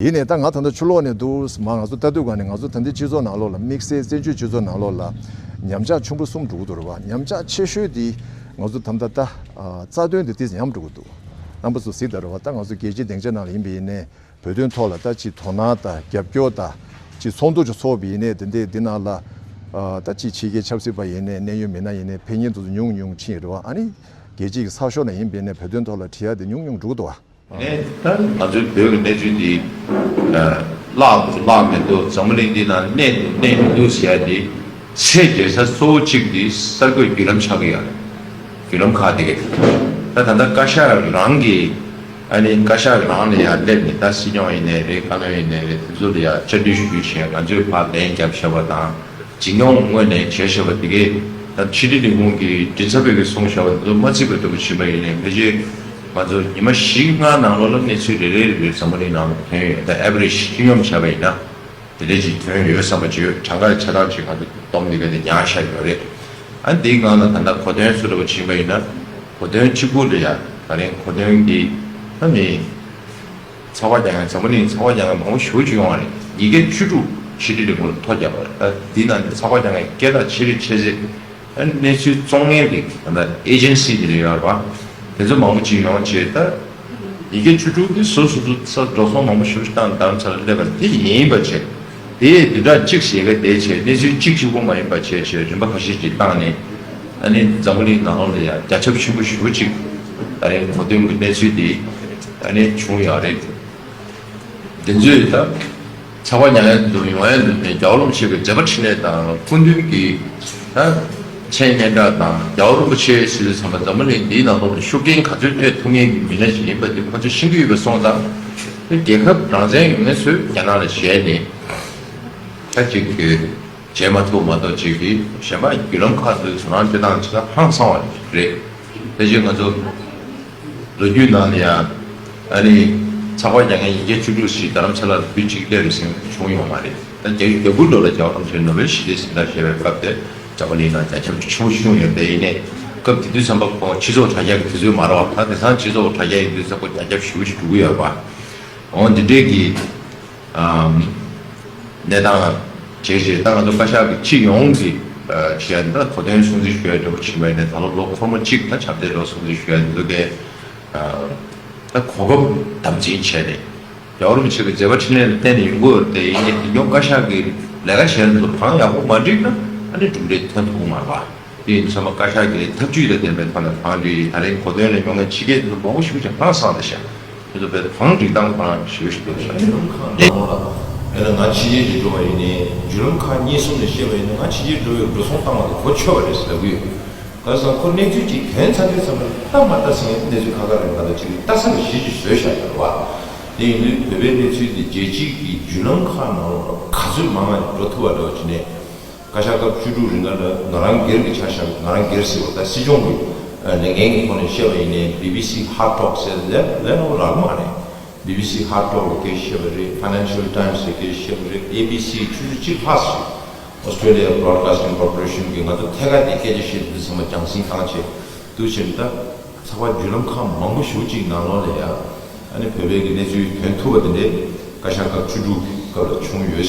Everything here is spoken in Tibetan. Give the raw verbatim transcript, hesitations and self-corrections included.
ཡིན་ནའི་ད་ང་ད་ལྟ་ཕྱི་ལོགས་ནས་འདུག་མ་ང་ཚོ་ལྟ་དུས་ག་ནས་ང་ཚོ་ད་ལྟའི་སྤྱི་ཚོགས་ནང་ལོགས་ལ་དམིགས་བསལ་བཙན་བྱོལ་སྤྱི་ཚོགས་ནང་ལོགས་ལ་ཉམས་ཆག་ཆེན་པོ་གསུམ་འགྲོ་གི་འདུག་རེད་བ། ཉམས་ཆག་ཆེ་ཤོས་དེ་ང་ཚོ་ད་ལྟ་ད་རྩ་དོན་དེ་ཏིས་ཉམས་འགྲོ་གི་འདུག་རྣམ་པ་ཚོ་གཟིགས་ད་རེད་བ། ད་ང་ཚོ་རྒྱལ་སྤྱིའི་སྡིངས་ཆ་ནང་ལ་ཡིན་པ་ཡིན་ནའི་བོད་དོན་ཐོག་ལ་ད་ཅིག་དོ་སྣང་དང་རྒྱབ་སྐྱོར་དང་ཅིག་ཚོགས་འདུ་ཅིག་ཚོགས་པ་ཡིན་ནའི་དེ་འདྲའི་འདི་ནང་ལ་ད་ཅིག་ཕྱི་རྒྱལ་ཆབ་སྲིད་པ་ཡིན་ནའི་གནད་ཡོད་མི་སྣ་ཡིན་ནའི་ཕེབས་མཁན་དེ་ཚོ་ཉུང་ཉུང་ཕྱིན་ཡོད་རེད་བ། ཨ་ནི་རྒྱལ་སྤྱིའི་གི་ཚགས་ཤོག་ནང་ཡིན་པ་ཡིན་ནའི་བོད་དོན་ཐོག་ལ་བྲིས་ཡ་དེ་ཉུང་ཉུང་འགྲོ་གི་འདུག་བ། ནས་ད་ང་ཚོའི་བོད་ཀྱི་གནས་ཚུལ་འདི་བརླག་འདུག་བརླག་མི་འདུག་འཛམ་བུ་གླིང་འདི་ནང་གནས་འདུག་གནས་མི་འདུག་ཟེར་ཡ་འདི་ཚད་འཇལ་ས་གཙོ་བོ་གཅིག་འདི་གསར་འགོད་བརྒྱུད་ལམ་ཆགས་ཀྱི་ཡོད་རེད། བརྒྱུད་ལམ་ཁག་དེ་ག་ད་ད་ལྟ་བཀའ་ཤག་རང་གི་ཨ་ནི་བཀའ་ཤག་རང་ལ་ཡང་སླེབས་ནས་ད་སྲིད་སྐྱོང་ཡིན་ནའི་རེད། བཀའ་བློན་ཡིན་ནའི་རེད། དེ་ཚོ་ལ་ཡང་བཅར་འདྲི་ཞུ་རྒྱུ་བྱས། ང་ཚོས་ཕར་ལན་རྒྱབ་བཞག་པ་དང་། འཇིགས་སྣང་ངོས་ནས་བྱས་བཞག་པ་དེ་གས་ད་ཕྱི་དྲིལ་ལས་ཁུངས་ཀྱི་མགྲིན་ཚབ་པས་གསུངས་བཞག་པ་དེ་ཚོ་མ་བརྩིས་པ་འདྲ་པོ་ཕྱིན་པ་ཡིན་ནའི་ཕལ་ཆེར་ང་ཚོ་ཉི་མ་བཞི་ལྔ་ནང་ལོགས་ལ་གནས་ཚུལ་རེ་རེ་རེ་རེ་འཛམ་བུ་གླིང་ནང་ལ་ཐོན་ཡོད། ད་ཨེ་བ་རེ་ཇི་ཤེས་སྙོམ་བྱས་པ་ཡིན་ན་དེ་འདྲ་ཅིག་ཐོན་ཡོད་བསམ་པ་ཅིག་ཡོད། གྲངས་ཀ་ཆ་ཚང་ཅིག་ང་ཚོ་སྟོང་འདི་ག་དེ་ཉར་བཞག་ཡོད་རེད། ཨ་འདིའི་ནང་ལ་ད་ལྟ་གོ་དོན་སུ་འདྲ་པོ་ཕྱིན་པ་ཡིན་ན་གོ་དོན་གཅིག་པུ་ལ་ཡ་ད་རིང་གོ་དོན་འདི་ད་མི། ཚགས་པར་རྒྱག་མཁན་འཛམ་བུ་གླིང་ཚགས་པར་རྒྱག་མཁན་མང་པོ་ཞེ་པོ་ཅིག་ཡོང་བ་རེད། ཉིས་བརྒྱ་བཅུ་དྲུག་ཕྱི་དྲིལ་ལས་ཁུངས་ལ་ཐོ་བརྒྱབ་པ་རེད། ད་འདི་ནང་ནས་ཚགས་པར་རྒྱག་མཁན་སྐད་གྲགས་ཆེ་རིགས་ཆེ་ཚད་གནས་ཚུལ་བཙོང་མཁན་རིགས་ད་ལྟ་ཨེ་ཇེན་སི་དེ་འདྲ་ཡོད་རེད་པ། དེ་ཚོ་མང་པོ་ཅིག་ཡོང་བྱས། ད་ཉིས་བརྒྱ་བཅུ་དྲུག་དེ་སོ་སོ་སོ་ས་འགྲོ་སོང་མང་པོ་ཞེ་པོ་ཅིག་བཏང་ནས་དྷ་རམ་ས་ལར་སླེབས་པ་དེ་ཡིན་པ་བྱས། དེ་འདི་འདྲ་གཅིག་ཞེ་ག་དེ་བྱས་གནས་ཚུལ་གཅིག་གཅིག་པོ་མ་ཡིན་པ་བྱས་བྱས་རིམ་པ་ཁ་ཤས་ཅིག་བཏང་ནས་ཨ་ནི་འཛམ་བུ་གླིང་ནང་ལོགས་ལ་ཡང་རྒྱ་ཁྱབ་ཆེན་པོ་ཞེ་པོ་ཅིག་ད་རིང་གོ་དོན་གྱི་གནས་ཚུལ་དེ་ཨ་ནི་བྱུང་ཡོད་རེད། དེ་ཚོས་ད་ཚགས་པར་ཉར་ཡ་འདུག་ཡོང་ཡ་འདུག་ནས་རྒྱལ་བ་རིན་པོ་ཆེ་གི་མཛད་པ་འཕྲིན་ལས་དང་སྐུ་མདུན་གྱི་ད་མཚན་སྙན་གྲགས་དང་རྒྱལ་བ་རིན་པོ་ཆེ་ཟེར་དུས་ཙམ་པ་འཛམ་བུ་གླིང་འདིའི་ནང་ལོགས་ལ་ཤུགས་རྐྱེན་ག་ཚོད་ཐེབས་ཐུབ་མཁན་གྱི་མི་སྣ་ཞིག་ཡིན་པ་དེ་ཁོ་ཚོས་ཤེས་ཀྱི་ཡོད་པ་སོང་ཙང་རྒྱལ་ཁབ་རང་བཙན་ཡོད་མཁན་ཚོས་རྒྱ་ནག་ལ་བྱས་ནས་ད་ཅིག་གི་བྱས་མ་ཐུབ་མ་གཏོགས་ཅིག་གིས་གཞན་པ་བརྒྱུད་ལམ་ཁག་ཏུ་ཚོ་རང་སྤྱི་བཏང་ཅིག་ཧང་སང་བ་རེད། དེ་བཞིན་ང་ཚོ་ལོ་རྒྱུས་ནང་ལ་ཡང་ཨ་ནི་ཚགས་པར་རྒྱག་མཁན་ཉིས་བརྒྱ་བཅུ་དྲུག་ཞིག་རྡ་རམ་ས་ལར་དུས་གཅིག་སླེབས་རེད་ཟེར་བྱུང་ཡོད་མ་རེད། ད་རྒྱ་རྒྱ་གུར་ལོ་ལ་རྒྱལ་བ་རིན་པོ་ཆེ་ནོ་བེལ་ཞི་བདེའི་གཟེངས་རྟགས་བཞེས་པའི་སྐབས་དེ་འཛམ་བུ་གླིང་ནང་རྒྱ་ཁྱབ་ཆེན་པོ་བྱུང་ཡོད་པ་ཡིན་ནའི་སྐབས་དེ་དུས་ཙམ་པ་ཁོང་སྤྱི་ཚོགས་དྲ་རྒྱ་གི་དུས་ཚོད་མ་རེད་བ། ད་དེང་སང་སྤྱི་ཚོགས་དྲ་རྒྱ་ཡིན་དུས་ཙམ་པ་རྒྱ་ཁྱབ་ཞེ་པོ་ཞིག་འགྲོ་གི་ཡོད་པ། འོ་འདི་འདྲའི་གི་གནས་སྟངས་བྱས་རྗེས་ད་ང་ཚོ་བཀའ་ཤག་གི་སྤྱི་ཡོངས་ཀྱི་བྱས་ད་གོ་དོན་སྲུང་བརྩི་ཞུ་ཡ་འདྲ་པོ་བྱུང་བ་ཡིན་ན་ད་ལོ་ལོ་འཁོར་མོ་གཅིག་ད་ཆབ་མདོའི་ལོ་སྲུང་བརྩི་ཞུ་ཡ་འདི་ཚོ་གས་ད་གོ་སྐབས་དམ་འཛིན་བྱས་ནས་རྒྱལ་བ་རིན་པོ་ཆེ་གི་མཛད་པ་འཕྲིན་ལས་ལ་བརྟེན་ནས་ཡོང་གི་ཡོད་རེད་དེ། ཡིན་གྱི་འདི་སྐྱོང་བཀའ་ཤག་གི་ལས་ཀ་བྱས་འདུག་བང་ཡག་པོ་མ་བསྒྲིགས་ན་ཨ་ནི་གྲུབ་འབྲས་ཐོན་ཐུབ་ཀྱི་མ་རེད་པ། དེ་ཡིན་ཙང་བཀའ་ཤག་གི་ཐབས་ཇུས་དང་ལྡན་པའི་ཐོག་ནས་བང་སྒྲིག་ད་རིང་གོ་སྟོན་ལ་ཡོང་མཁན་ཕྱི་རྒྱལ་དུ་མང་པོ་ཞིག་ཀྱང་ཧང་སངས་ཏེ་ཤག་དེ་ཚོ་བས་བང་སྒྲིག་སྟངས་ཁོ་རང་ཞེ་པོ་ཞིག་འདུག་ཤག་བརྒྱུད་ལམ་ཁག་ནང་ལ་དཔེར་ན་ང་ཕྱི་རྒྱལ་ཞིག་འགྲོ་བ་ཡིན་ནའི་བརྒྱུད་ལམ་ཁག་གཉིས་གསུམ་ནས་བཤད་པ་ཡིན་ན་ང་ཕྱི་རྒྱལ་འགྲོ་བའི་འགྲོ་སོང་བཏང་བ་དེ་གོ་ཆོད་པ་རེད་ཟེར་ལབ་ཀྱི་ཡོད། ག་རེ་ཟེར་ན་ཁོ་གནས་ཚུལ་ཅིག་ཐོན་ཚར་དུས་ཙམ་པ་ལྟ་མ་ལྟ་ཟེར་གནས་ཚུལ་ཁག་ཁག་རེད། ང་ཚོ་ཅིག་ལྟ་ས་ལ་གཞི་ཅིག་བཟོས་བཞག་ཡོད་རེད་བ། དེ་ཡིན་དུས་བོད་པའི་གནས་ཚུལ་དེ་རྒྱལ་སྤྱིའི་གི་བརྒྱུད་ལམ་ཁག་ནང་ལ་ག་ཚོད་མང་ང་འགྲོ་ཐུབ་པ་འདྲ་བོ་བྱས་ནས། བཀའ་ཤག་སྐབས་བཅུ་དྲུག་རིང་ལ་ང་རང་སྒེར་གྱི་ཆ་བཞག་ང་རང་སྒེར་ཟེར་བ་ད་སྲིད་སྐྱོང་གི་ལས་འགན་གྱི་ཐོག་ནས་བཤད་པ་ཡིན་ནའི་བི་བི་སི་ཧར་ཊོག་ཟེར་ལས་ལས་སླ་པོ་རག་མ་རེད། བི་བི་སི་ཧར་ཊོག་ལ་སྐད་ཆ་བཤད་པ་རེད། ཕའི་ནན་ཤལ་ཊའིམ་སི་ལ་སྐད་ཆ་བཤད་པ་རེད། ཨེ་བི་སི་ཆུ་ཚོད་གཅིག་ལྷག་ཞིག་ཨོ་སི་ཊྲེ་ལི་ཡ་བྷི་རོ་ཌི་ཁ་སི་ཊིང་ཀོར་པོ་རེ་ཤན་གྱི་ང་ཚོ་ཐད་ཀར་དེ་སྐད་ཆ་བཤད་དུས་ཚང་མ་རྒྱང་སྲིང་བཏང་བྱས་དུས་ཕྱིན་ད། ཚགས་པར་བརྒྱུད་ལམ་ཁག་མང་པོ་ཞེ་པོ་ཅིག་ནང་ལོགས་ལ་ཡ། ཨ་ནི་བོད་པའི་གི་གནས་ཚུལ་ཐོན་ཐུབ་པ་དེ་འདྲས་བཀའ་ཤག་སྐབས་བཅུ་དྲུག་གི་སྐབས་ལ་བྱུང་ཡོད་